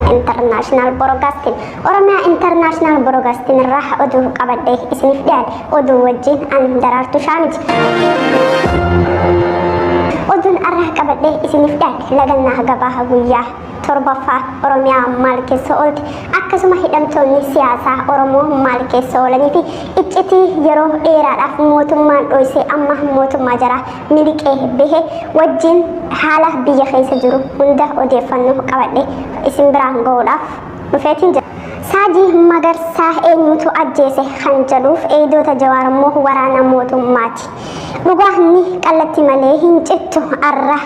International Broadcasting, Oromiyaa International Broadcasting irraa oduu qabadhee isiniif dhiyaadhe. Oduu wajjin an Daraartuu Shaamiti. Oduun arraa qabadhee isiniif dhiyaadhe lagannaa gabaa guyyaa 7ffaa Oromiyaa maal keessa oolte, akkasuma hidhamtoonni siyaasaa Oromoo maal keessa oolanii fi iccitii yeroo dheeraadhaaf mootummaan dhoysee amma mootummaa jaraa miliqee bahe wajjin haala biyya keessa jiru hunda odeeffannoo qabadhe isin biraan gahuudhaaf dhufeetiin jira. Saajii Magarsaa eenyutu ajjeese kan jedhuuf eegdota Jawaar immoo waraana mootummaati. Dhugaan ni qallatti malee hin cittu. Arra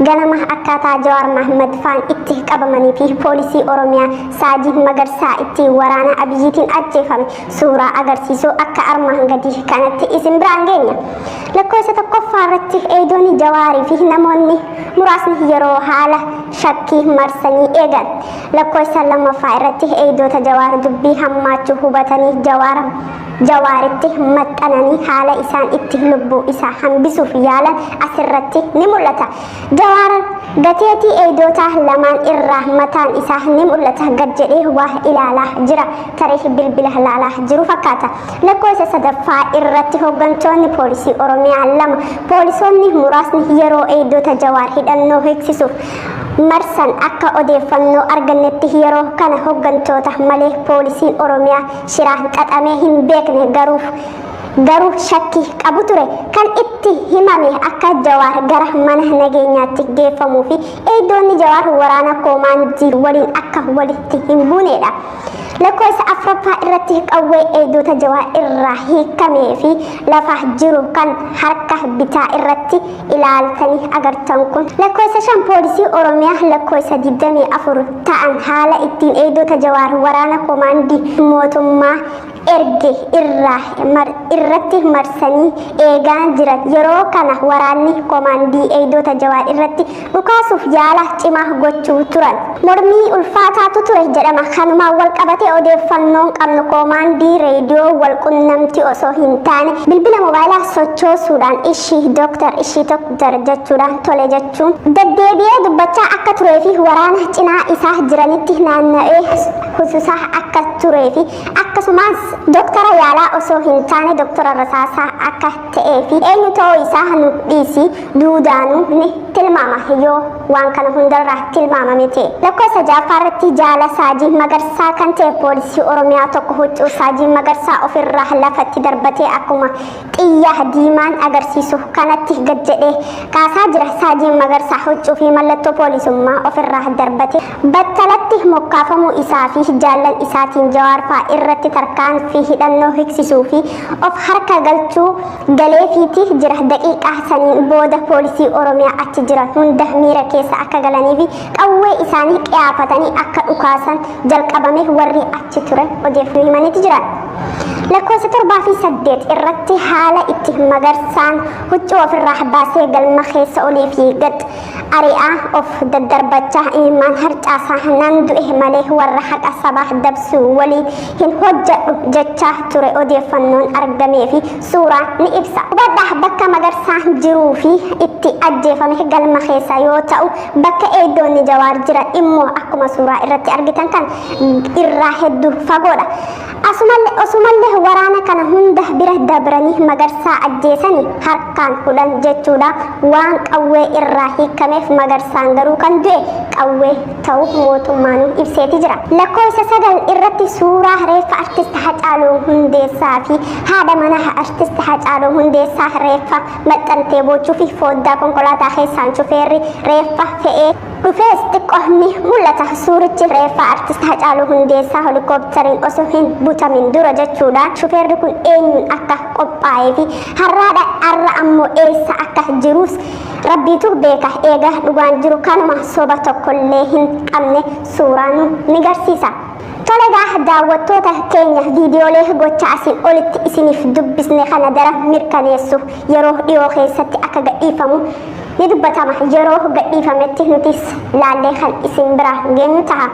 ganama akkaataa Jawaar Mahmad faan itti qabamanii fi poolisii Oromiyaa Saajii Magarsaa itti waraana Abiyyiitiin ajjeefame suuraa agarsiisuu akka armaan gadii kanatti isin biraan geenya. Lakkoofsa 1ffaa irratti eegdonni Jawaarii fi namoonni muraasni yeroo haala shakkii marsanii eegan. Lakkoofsa 2ffaa irratti eegdota Jawaar dubbii hammaachuu hubatanii Jawaar Jawaaritti maxxananii haala isaan itti lubbuu isaa hambisuuf yaalan asirratti ni mul'ata. Jawaar gateetii eegdotaa lamaan irraa mataan isaa ni mul'ata, gad jedhee waa ilaalaa jira, tarii bilbila laalaa jiru fakkaata. Lakkoofsa 3ffaa irratti hooggantoonni poolisii Oromiyaa 2, poolisoonni muraasni yeroo eegdota Jawaar hidhannoo hiiksisuuf marsan. Akka odeeffannoo argannetti yeroo kana hooggantoota malee poolisiin Oromiyaa shiraan xaxamee hin beekne garuu shakkii qabu ture. Kan itti himame akka Jawaar gara mana nageenyaatti geeffamuu fi eegdonni Jawaar waraana koomaandii waliin akka walitti hin buunedha. Lakkoofsa 4ffaa irratti qawwee eegdota Jawaar irraa hiikamee fi lafa jiru kan harka bitaa irratti ilaaltanii agartan kun. Lakkoofsa 5 poolisii Oromiyaa lakkoofsa 24 ta'an haala ittiin eegdota Jawaar waraana koomaandii mootummaa erge irratti marsanii eegaa jiran. Yeroo kana waraanni koomaandii eegdota Jawaar irratti dhukaasuuf yaala cimaa gochuu turan. Mormii ulfaataatu ture jedhama. Kanumaan wal qabatee odeeffannoon qabnu koomaandii reediyoo wal qunnamtii osoo hin taane bilbila moobaayilaa sochoosuudhaan ishii dooktar, ishii dooktar jechuudhaan, tole jechuun deddeebi'ee dubbachaa akka turee fi waraana cinaa isaa jiranitti naanna'ee hususaa akka turee fi akkasumas dooktara yaalaa osoo hin taane dooktora rasaasaa akka ta'ee fi eenyu ta'uu isaa nu dhiisi duudaanuu ni tilmaama yoo waan kana hundarraa tilmaamame ta'e. Lakkoofsa 6ffaa irratti jaala Saajii Magarsaa kan ta'e poolisii Oromiyaa tokko huccuu Saajii Magarsaa ofirraa lafatti darbatee akkuma xiyya diimaan agarsiisu kanatti gad jedhee kaasaa jira. Saajiin Magarsaa huccuu fi mallattoo poolisummaa ofirraa darbate battalatti mokkaafamuu isaa fi jaallan isaatiin Jawaar fa'aa irratti tarkaanfii hidhannoo hiiksisuu fi of harka galchuu galeefiiti jira. Daqiiqaa saniin booda poolisii Oromiyaa achi jiran hunda miira keessa akka galanii fi qawwee isaanii qiyaafatanii akka dhukaasan jalqabame warri achi turan odeeffannoo himaniiti jiran. Lakkoofsa 7 fi 8 irratti haala itti Magarsaan huccuu ofirraa baasee galma keessa olii fi gad ari'aa of daddarbachaa imimmaan harcaasaa nan du'e malee warra haqa sabaa dabsuu waliin hin hojjedhu jechaa ture odeeffannoon argamee fi suuraan ni ibsa. Hubadhaa, bakka Magarsaan jiruu fi itti ajjeefame galma keessa yoo ta'u, bakka eegdonni Jawaar jiran immoo akkuma suuraa irratti argitan kan irraa hedduu fagoodha. Osumallee waraana kana hunda bira dabranii Magarsaa ajjeesanii harkaan hudhan jechuudha. Waan qawwee irraa hiikameef Magarsaan garuu kan du'e qawwee ta'uu mootummaanuu ibseeti jira. Lakkoofsa 9 irratti suuraa reeffa artist Hacaaluu Hundeessaa fi haadha manaa artist Hacaaluu Hundeessaa reeffa maxxantee boochuu fi foddaa konkolaataa keessaan shufeerri reeffa fe'ee dhufees xiqqoo ni mul'ata. Suurichi reeffa artist Hacaaluu Hundeessaa helikooppitariin osoo hin butamin dura jechuudhaan shufeerri kun eenyuun akka qophaa'ee fi har'aadha har'a ammoo eessa akka jirus rabbiitu beeka. Eega dhugaan jiru kanuma soba tokkollee hin qabne suuraan ni garsiisa. Tole egaa daawwattoota keenya, viidiyoolee gocha asiin olitti isiniif dubbisne kana dara mirkaneessu yeroo dhiyoo keessatti akka gadhiifamu ni dubbatama. Yeroo gadhiifametti nutis laallee kan isin bira geenyu taha.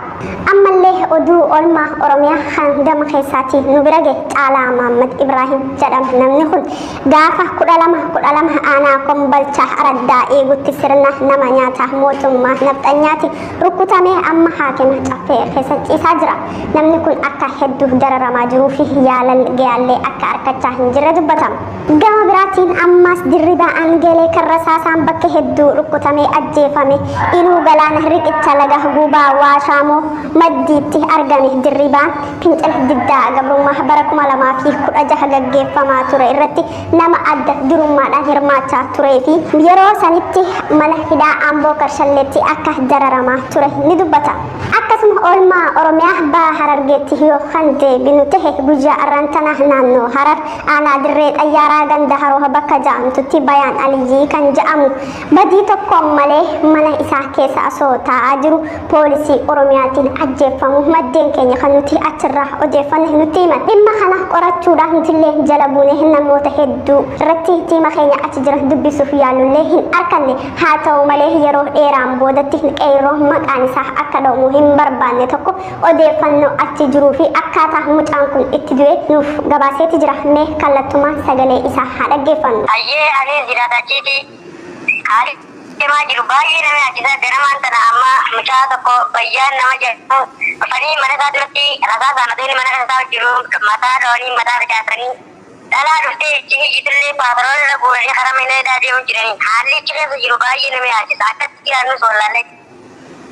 Ammallee oduu oolmaa Oromiyaa kan gama keessaatii nu bira gahe Caalaa Maammad Ibraahim jedhama. Namni kun gaafa 12 12 aanaa Kombolcha araddaa eegutti sirna nama nyaataa mootummaa nafxanyaati rukkutamee amma haakima caffee keessa ciisaa jira. Namni kun akka hedduu dararamaa jiruu fi yaalal gayaallee akka arkachaa hin jirre dubbatama. Gama biraatiin ammaas Dirribaa Angeelee kan rasaasaan bakka hedduu rukkutamee ajjeefame Iluu Galaan riqicha laga Guubaa Waashaamoo maddiitti argame. Dirribaan fincila diddaa gabrummaa bara 2016 gaggeeffamaa ture irratti nama adda durummaadhaan hirmaachaa turee fi yeroo sanitti mana hidhaa Amboo Karshalleetti akka dararamaa ture ni dubbata. Akkasuma oolmaa Oromiyaa baha Harargeetti yoo kan deebinu tahe guyyaa arraan tana naannoo Harar aanaa Dirree Xayyaaraa ganda Haroo bakka ja'amtutti Bayaan Aliyyii kan ja'amu badii tokkoon malee mana isaa keessa osoo taa'aa jiru poolisii Oromiyaatiin ajjeeffamuu maddeen keenya kan nuti achirraa odeeffanne nutti himan. Dhimma kana qorachuudhaaf nutillee jala buunee namoota hedduu irratti tiima keenya achi jiran dubbisuuf yaallullee hin arkanne. Haa ta'u malee yeroo dheeraan boodatti qeerroon maqaan isaa akka dha'amu hin barbaanne tokko odeeffannoo achi jiruu fi akkaataa mucaan kun itti du'e nuuf gabaaseeti jira. Mee kallattumaan sagalee isaa haa dhaggeeffannu. Hayyee anis jiraata achiiti haali demaa jiru baay'ee nama yaachisa ganamaan tana amma mucaa tokko bayyaan nama jedhamu dhufanii mana isaa duratti rasaasaan otoo inni mana isaa jiru mataa dhawanii mataa facaasanii Dhalaa dhuftee itti iyyitullee paatrool irra guuranii karaa mana hidhaa deemu jiranii. Haalli achi keessa jiru baay'ee nama yaachisa. Akkatti jiraannus wallaallee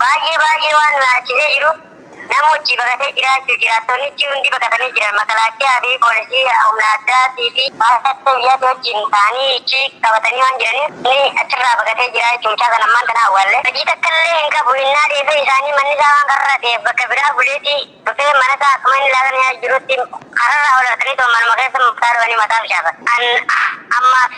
baay'ee baay'ee waan nu yaachisee jiru nama hojii baqatee jiraachuu jiraattonni achi hundi baqatanii jiran makalaakiyaa fi poolisii humna addaatii fi baay'ee biyyaatti wajjin ta'anii achi qabatanii waan jiraniif inni achirraa baqatee jira jechuun mucaa sana ammaan tana awwaalle. Hojii takka illee hin qabu innaa dheefee isaanii manni isaa waan karra ta'eef bakka biraa buleetii Dhufee mana isaa akkuma inni laaqana nyaachaa jirutti kararraa ol harkanii too manuma keessa mataa dhawanii mataa bishaasan. An ammaaf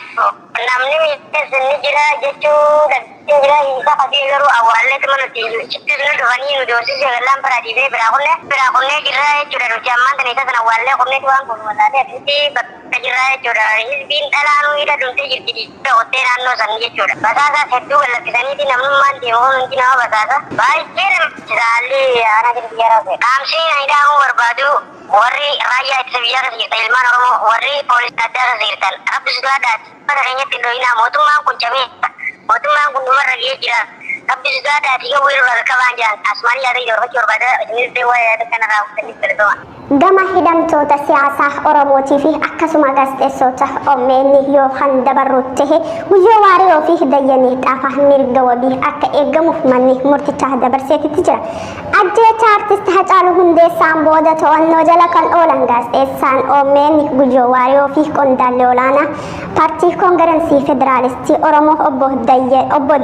namni miidhes ni jira jechuu dandeen jira isa fagee garuu awwaalleetuma nuti chittis nu dhufanii nu doorsisuu eegallaan biraa dhiibnee biraa kunne biraa kunnee jirra jechuudha nuti ammaan tana isa sana awwaallee kunneeti waan goonu wallaalee asitti bakka jirra jechuudha. Hizbiin dhalaanuu hidha dhumtee jirti dhiibee qottee naannoo san jechuudha. Basaasaas hedduu gad lakkisaniiti namnummaan deemu kun hundi nama basaasa. Baay'ee nama Haalli aanaa gadi biyyaa raase. Dhaamsi ani dhaamuu barbaadu warri raayyaa ittisa biyyaa keessa jirtan ilmaan Oromoo warri poolisii addaa keessa jirtan rabbi sodaadhaati uummata keenyatti hin dhohinaa mootummaan kun cabee mootummaan kun dhumarra ga'ee jira rabbi sodaadhaati qawwee irraa qaqqabaan jedhan asumaan yaada dabarfachuu barbaada isinillee waa'ee yaada kanarraa fudhannif galatoma. Gama hidhamtoota siyaasaa Oromootii fi akkasuma gaazexeessoota omn yoo kan dabarru tahe Guyyoo Waariyoo fi Dayyanee Xaafaa mirga wabii akka eegamuuf manni murtichaa dabarseetitti jira. Ajjeechaa Artist Hacaaluu Hundeessaan booda to'annoo jala kan oolan gaazexeessaan omn Guyyoo Waariyoo fi qondaalli olaanaa Paartii Koongirensii Federaalistii Oromoo Obbo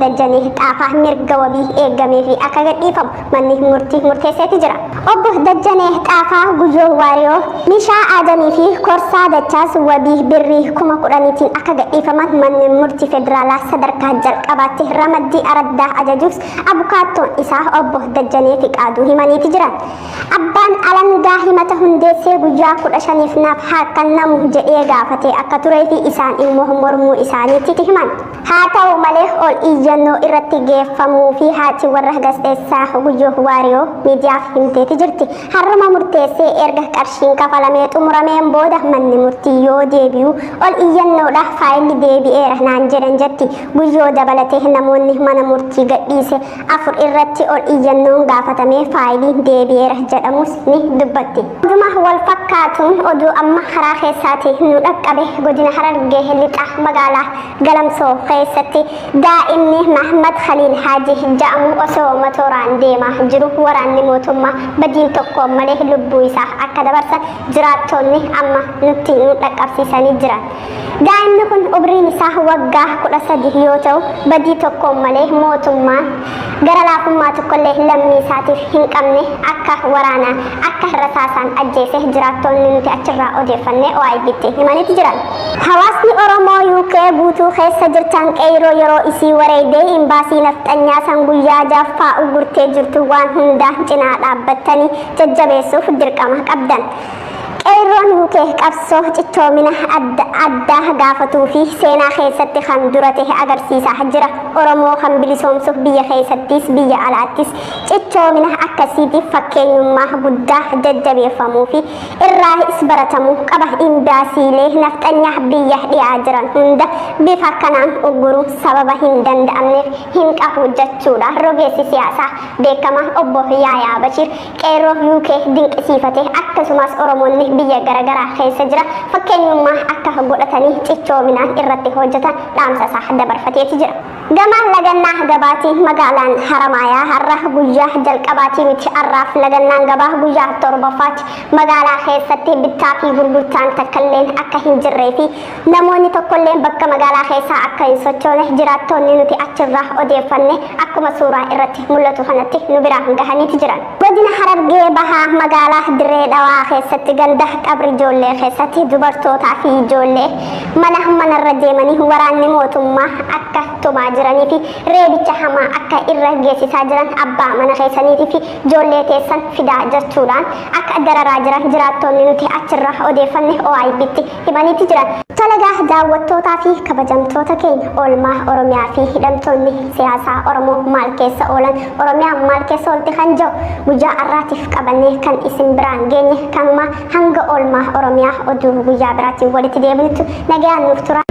Dajanee Xaafaa mirga wabii eegameefii akka gadhiifamu manni murtii murteesseeti jira. Obbo Dajjanee Xaafaa, Guyyoo Waariyoo, Mishaa Aadamii fi Korsaa Dachaas wabii birrii 10,000tiin akka gadhiifaman manni murtii federaalaa sadarkaa jalqabaatti ramaddii araddaa ajajuus abukaattoon isaa obbo Dajjanee Fiqaaduu himaniiti jiran. Abbaan alangaa himata hundeessee guyyaa 15f naaf haa kannamu jedhee gaafatee akka turee fi isaan immoo mormuu isaaniitti himan. Haa ta'u malee ol iyyannoo irratti geeffamuu fi haati warra gaazexeessaa Guyyoo Waariyoo miidiyaaf himteeti jirti. Har'uma murteessee erga qarshiin kafalamee xumurameen booda manni murtii yoo deebi'u ol iyyannoodha faayilli deebi'eera naan jedhan jetti. Guyyoo dabalatee namoonni mana murtii gadhiise 4 irratti ol iyyannoon gaafatamee faayiliin deebi'eera jedhamuus ni dubbatti. Oduma wal fakkaatuun oduu amma karaa keessaatii nu dhaqqabe godina Harargee Lixaa magaalaa Galamsoo keessatti daa'imni Mahmad Khaliil Haaji ja'amu osoo matooraan deemaa jiru waraanni mootummaa badiin tokkoon malee lubbuu isaa akka dabarsan jiraattoonni amma nutti nu dhaqqabsiisanii jiran. Daa'imni kun umriin isaa waggaa 13 yoo ta'u, badii tokkoon malee mootummaan gara laafummaa tokkollee lammii isaatiif hin qabne akka waraanaan akka rasaasaan ajjeese jiraattoonni nuti achirraa odeeffanne OIBtti himaniiti jiran. Hawaasni Oromoo UK guutuu keessa jirtan qeeyroo yeroo isii wareeydee imbaasii nafxanyaa san guyyaa 6ffaa uggurtee jirtu waan hundaan cinaa dhaabbattanii jajjabeessuuf dirqama qabdan. Qeerroon UK qabsoo cichoomina adda addaa gaafatuu fi seenaa keessatti kan dura tahe agarsiisaa jira. Oromoo kan bilisoomsuuf biyya keessattis biyya alaattis cichoomina akkasiitiif fakkeenyummaa guddaa jajjabeeffamuu fi irraayis baratamuu qaba. Imbaasiilee nafxanyaa biyya dhiyaa jiran hunda bifa kanaan ugguruu sababa hin danda'amneef hin qabu jechuudhaan rogeessi siyaasaa beekamaan Obbo Yaayaa Bashiir Qeerroo UK dinqisiifate. Akkasumas Oromoonni biyya garagaraa keessa jira fakkeenyummaa akka godhatanii cichoominaan irratti hojjetan dhaamsa isaa dabarfateeti jira. Gama lagannaa gabaatiin magaalaan Haramaayaa har'a guyyaa jalqabaatii miti, har'aaf lagannaan gabaa guyyaa torbaffaatti. Magaalaa keessatti bittaa fi gurgurtaan takkalleen akka hin jirree fi namoonni tokkolleen bakka magaalaa keessaa akka hin sochoone jiraattoonni nuti achirraa odeeffanne akkuma suuraa irratti mul'atu kanatti nu biraan gahaniiti jiran. Godina Harargee Bahaa magaalaa Dirree Dhawaa keessatti ganda Qabri Ijoollee keessatti dubartootaa fi ijoollee mana manarra deemanii waraanni mootummaa akka tumaa jiranii fi reebicha hamaa akka irra geessisaa jiran, abbaa mana keessaniitii fi ijoollee teessan fidaa jechuudhaan akka dararaa jiran jiraattoonni nuti achirraa odeeffanne OIBtti himaniiti jiran. Tolegaa daawwattootaa fi kabajamtoota keenya, oolmaa Oromiyaa fi hidhamtoonni siyaasaa Oromoo maal keessa oolan, Oromiyaan maal keessa oolte kan jedhu guyyaa har'aatiif qabannee kan isin biraan geenye kanuma. Hanga oolmaa Oromiyaa oduu guyyaa biraatiin walitti deebinutti nagayaan nuuf tura.